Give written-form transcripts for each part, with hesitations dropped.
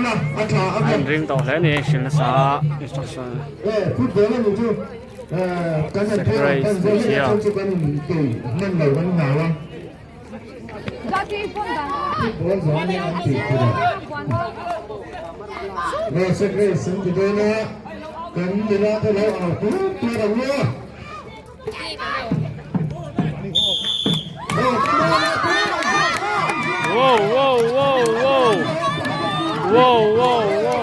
A inring tawh hle a ni hrilh nasa instruction Sack race hmeichhia. Wow wow wow wow wow wow wow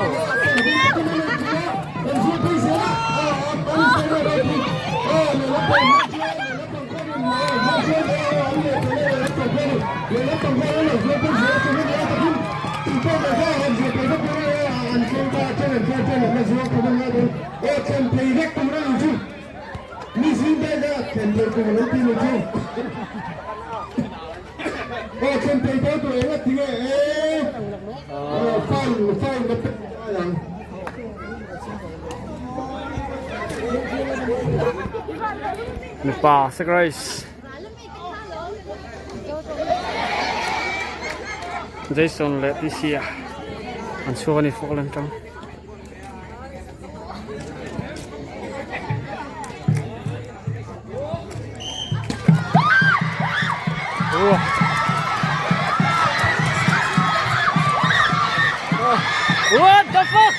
Mipa sack race Jason leh Tisia an chhuak a ni Falkland tang. What the fuck?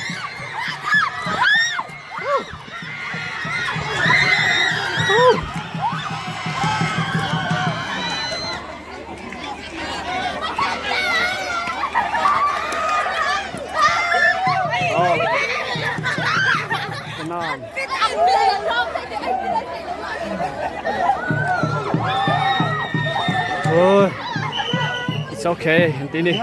It's okay, an ti ni.